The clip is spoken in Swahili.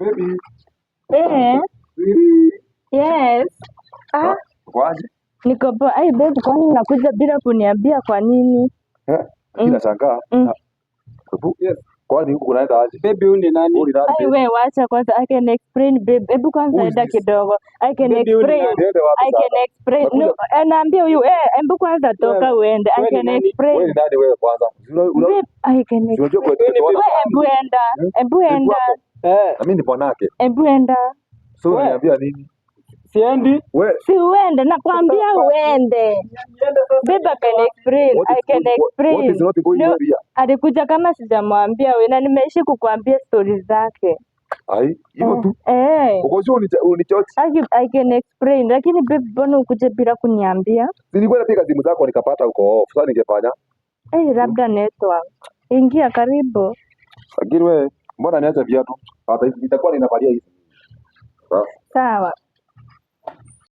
Baby. Eh, Really? yes. Ah, Kwaje? Niko poa. Ai babe, kwani unakuja bila kuniambia kwa nini? Eh? Lakini nashangaa. Hebu, Yes. kwani huku kunaenda aje? Baby, huyu ni nani? Huyu ni nani, Ai babe? we wacha kwanza, I can explain, babe. Hebu kwanza Who is enda this? Kidogo. I can Baby, huyu ni explain. nani? Niende wapi I sasa? can explain. No, Nakuja. eh, naambia huyu eh, hebu kwanza toka Wewe, uende. I wewe ni can nani? Wewe explain. Ni nani wewe kwanza? Babe, I can Si unajua explain. kwetu Wewe ni tumeona We hebu enda. Hmm? Hebu Bibi enda. wako. Eh, Na mimi ni bwanake. Hebu enda. So We. Unaniambia nini? Siendi. We, Si uende, nakwambia uende. Niende sasa. Babe, I can explain. What I is can what explain. Is not going No, on here? Alikuja kama sijamwambia we, na nimeishi kukuambia stori zake. Ai, hivyo tu. Eh. Uko sure unichochi? I can explain, lakini babe, mbona ukuje bila kuniambia? Nilikuwa napiga simu zako nikapata uko off. Sasa ningefanya? Eh, labda network. Ingia, karibu. Lakini wewe, mbona niacha viatu? Hata hivi nitakuwa ninavalia hivi. Sasa. Sawa.